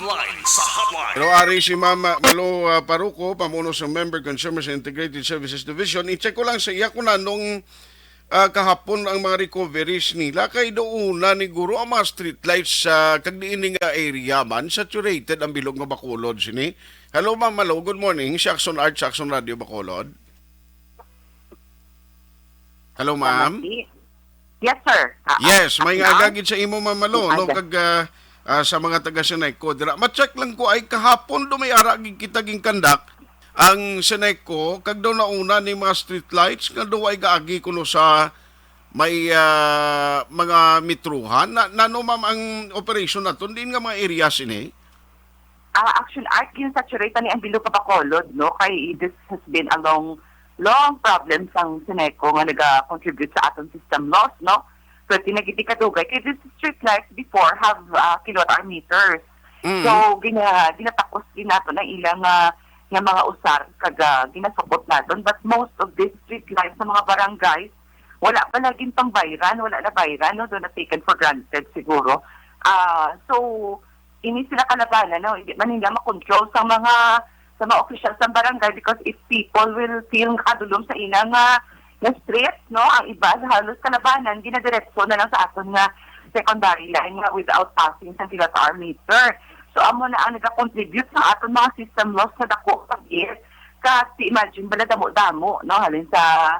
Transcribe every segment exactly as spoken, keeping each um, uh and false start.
Line sa hotline. Pero ari si Ma'am Malo, ah, Paruco, pamuno sa Member Consumers and Integrated Services Division. I-check ko lang sa iya kung anong, ah, kahapon ang mga recoveries nila. Kay doon na ni guro ang mga streetlights sa kag diin nga area man, saturated ang bilog nga Bacolod sini. Hello, Ma'am Malo. Good morning. Si Action Art sa Action Radio Bacolod. Hello, ma'am. Yes, sir. Ah, ah, Yes, may nga aga gid sa imo, Ma'am Malo, no? Aga. Kag, ah, ah, sa mga taga Seneco dira. Ma-check lang ko ay kahapon do may ara gid kita ginkandak ang Seneco kag daw nauna ni mga street lights nga daw ay gaagi kuno sa may, ah, mga metruhan. Na, nano, ma'am, ang operation naton? Diin nga mga areas ini? Ah, Action Art, gin-saturate ni ang bilog nga Bacolod, no? Kay this has been a long, long problem sang Seneco nga naga-contribute sa aton system loss, no? Pero di na gid kadugay kay these street lights before have, ah, kilowatt hour meters. Mm. So, gina-, ginatakos din nato ang ilang, ah, nga mga usar kag, ah, ginasukot naton. But most of these street lights sa mga barangays, wala pa lagi pangbayran, wala na bayran, no? Doon na taken for granted siguro. Ah, so, ini sila kalabanan, no? Hindi man nila makontrol sa mga, sa mga officials sa barangay, because if people will feel nakadulom sa ilang, ah, nga street, no? Ang iba sa halos kalabanan, ginadiretso na lang sa aton nga secondary line nga without passing sa kilowatt hour meter. So, amo na ang nagakontribute sa aton mga system loss sa dako pag-is. Kasi imagine, bala damo-damo, no? Halin sa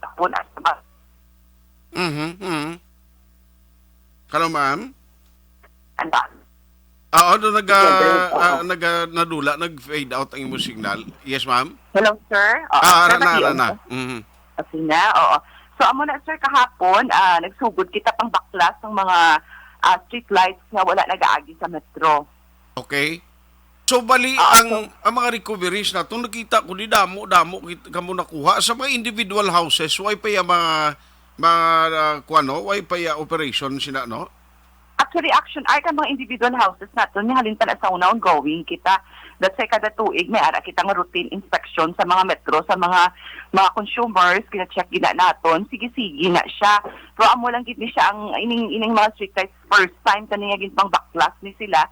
Tapon at sa Mhm, mhm. Hello, ma'am? Ano? Ah, ano, naga, Sige, ah, oo. naga, nadula, nag-fade out ang imong signal. Yes, ma'am? Hello, sir. Oo, Ah, ara na, ara na. Mhm. Okay na, oo. So, amo na, sir, kahapon, ah, nagsugod kita pang baklas ng mga, ah, street lights nga wala nagaagi sa metro. Okay. So, bali, Oo, ang, so ang mga recoveries nato, nakita ko, di damo, damo kit-, kamo nakuha. Sa mga individual houses, way pa ya mga, mga, ah, kuwan, no? Way pa ya operation sina, no? Actually, Action Art, ang mga individual houses nato, ni halin pa na sa una, ongoing kita. That's why kada tuig, may ara kita nga routine inspection sa mga metro, sa mga, mga consumers, gina-check gina naton, sige-sige na siya. Pero amo lang gid ni siya ang ining, ining mga street lights, first time kani nga ginpangbaklas ni sila,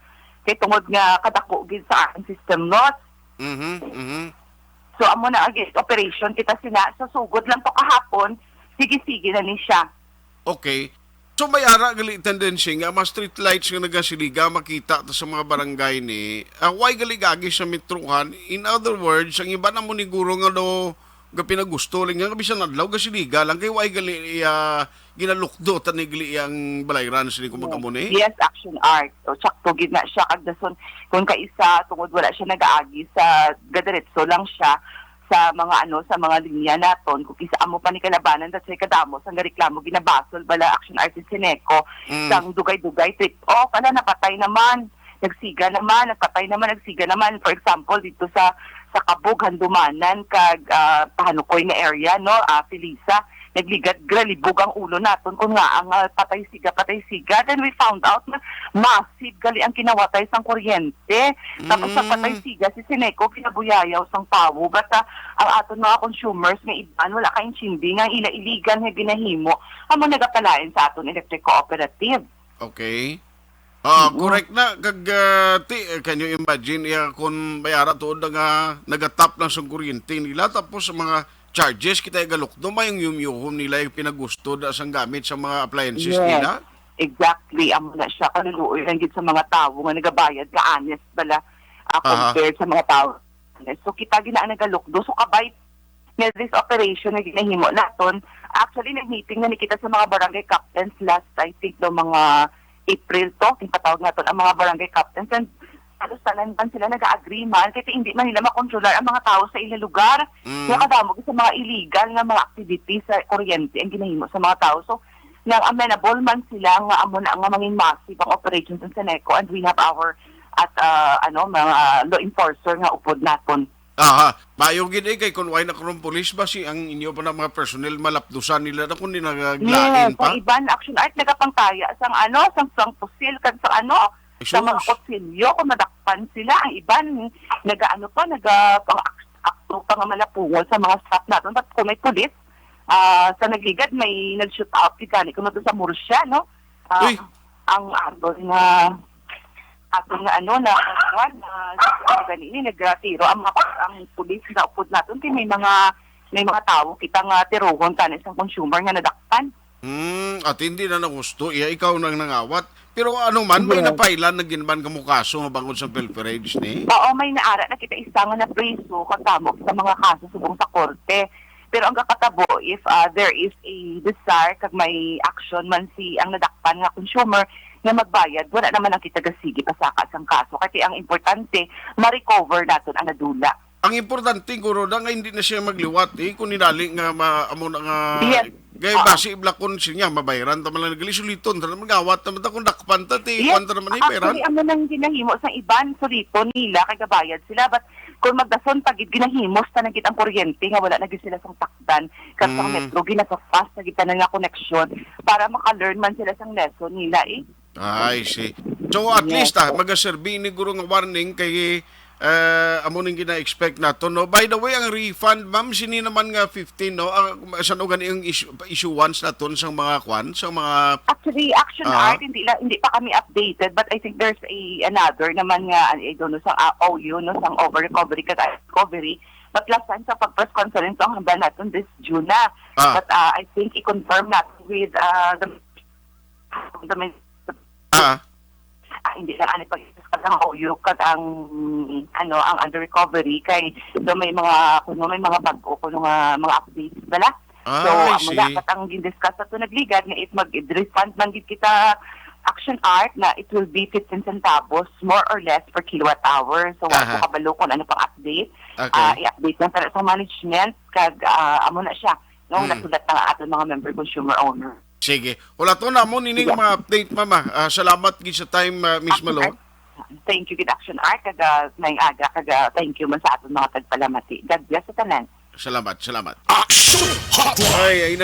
kay tungod nga kadako gid sa aking system loss. Mhm, mhm. So, amo na, again, operation kita sina. So, sugod lang to kahapon, sige-sige na ni siya. Okay. So, may ara gali tendency nga mga street lights nga nagasiliga, makita ta sa mga barangay ni, ah, way gali gagi sa metrohan. In other words, ang iba na mo ni guro nga do, ga pinagusto lang nga, bisan adlaw, gasiliga lang, kay way gali, ah, ginalukdo, tanigli ang balayran, sini kung Yes. magamo ni? Yes, Action Art. So, sakto gid na siya, kag dason, kung kaisa, tungod wala siya nagaagi sa, gadiretso lang siya sa mga, ano, sa mga linya naton, kung kisa amo pa ni kalabanan, that's why kadamo sang gareklamo, ginabasol bala, Action Artist Sineco, Mm. sang dugay-dugay trip. Oh, kala napatay naman, nagsiga naman, nagpatay naman, nagsiga naman. For example, dito sa, sa Kabog, Handumanan, kag, ah, Pahanukoy nga area, no, ah, Felisa, nagligad, galibog ang ulo naton kung nga ang, ah, patay siga, patay siga. Then we found out na massive gali ang kinawatay sang kuryente. Tapos sa patay Mm. siga, si Sineco, kinabuyayaw sang tawo. But, ah, ang aton mga consumers nga iban, wala kaintindi nga ila illegal nga ginahimo, amo nagapalain sa aton electric cooperative. Okay. Ah, Mm. correct na. Kag, ah, ti, eh, can you imagine, iya, kung may ara tuod na nga nagatap lang sa kuryente nila, tapos sa mga charges, kita igalukdo, may yung yumyuhom nila yung pinagusto da sang gamit sa mga appliances Yes. nila? Exactly. Amo na siya. Kaluluoy lang gid sa mga tawo nga nagabayad ka honest bala, ah, Aha. compared sa mga tawo. So, kita gid na ang nagalukdo. So, kabay nga this operation nga ginahimo naton, actually, nag-meeting na ni kita sa mga barangay captains last, I think, no, mga April to, ginpatawag naton ang mga barangay captains. And halos tanan man sila nag-agree man, kay hindi man nila makontrolar ang mga tawo sa ila lugar. Mm. Kaya kadamo sa mga illegal nga mga activities sa kuryente ang ginahimo sa mga tawo. So, nang amenable man sila nga amo na nga mangin massive ang operations sa Seneco, and we have our at, ah, ano, mga law enforcer nga upod naton. Aha, maayo gid, eh, kay kun way na karon pulis ba, si ang inyo pa na mga personnel, malapdusan nila na kun di naglain Yes, pa? Ang iban, Action Art, nagapangtaya sang ano, sang, sang pusil, kag sa ano, Ay, sa mga sus. kutsilyo, kung madakpan sila. Ang iban, nagaano pa, naga, pang ak-, akto pa nga malapungol sa mga staff naton. But kung may pulis, ah, sa nagligad, may nag-shoot out, gani, kung nato sa Murcia, no? Ah, Uy. ang aton nga aton nga ano na kuwan na ganini nagtiro ang mga ang pulis sa upod naton kay may mga may mga tawo kita nga tirohon tani sang consumer nga nadakpan. Hmm, at hindi na nagusto. Iya, ikaw nang nangawat. Pero ano man, may Yes. napailan na ginaban ka mo kaso nga bangod sa pilferage ni? Oo, may naara na kita isa nga napriso kagamo sa mga kaso subong sa korte. Pero ang kakatabo, if ah, there is a desire kag may action man si ang nadakpan nga consumer nga magbayad, wala naman ang kita gasigi pasaka sang kaso. Kasi ang importante, ma-recover naton ang nadula. Ang importante, guro, na nga hindi na siya magliwat, eh, kung ninali nga ma, amo na nga, Yes. kay Oo. basi iblakon siya, mabayaran ta man lang, gali suliton ta naman, gawat naman ta, kung dakpan ta, ti, Yes, kuwan ta naman, eh, bayaran. actually, amo nang ginahimo sa iban, suliton nila, kay gabayad sila, but kung magdason pa gid, ginahimos ta na gid ang kuryente nga wala na gid sila sang takdan, kag sang Mm. metro, ginapapas na gid tanan nga koneksyon para maka-learn man sila sang lesson nila, eh. I see. So, at Yes, least, ah, po. magaserbi ni guro nga warning kay, eh, amo ning gina-expect nato, no? By the way, ang refund, ma'am, sini naman nga fifteen, no? Ah, san-o gani ang issue, issuance naton sang mga kwan, sang mga Actually, Action Ah. Art, hindi la, hindi pa kami updated, but I think there's a another naman nga, I don't know, sang ah, O U, no, sang over recovery kag recovery. But last time sa pag-press conference, ang handa naton this June na. Ah. But ah, I think i-confirm natin with ah, the, the Ah. Ah, hindi lang ani pag-discuss ang O U kag ang ano ang under recovery kay do may mga kuno may mga bag-o kuno nga mga updates bala. So Ah, I amo na see. Kat ang gindiscuss sa to nagligad nga if mag-refund man gid kita Action Art na it will be fifteen centavos more or less per kilowatt hour. So wa Aha. ko kabalo kung ano pang update. Okay. Ah, i-update lang sa, sa management kag ah, amo na siya. No, Hmm. nasulat na ang aton mga member consumer owner. Sige. Wala to na mo nining Sige. mga update, mama. Ah, salamat gid sa time, ah, Miss Ako, Malo. Art. Thank you gid Action Art kag ah, maayong aga kag ah, thank you man sa aton mga tagpalamati. God bless sa tanan. Salamat, salamat. Action Hotline. Ay, ay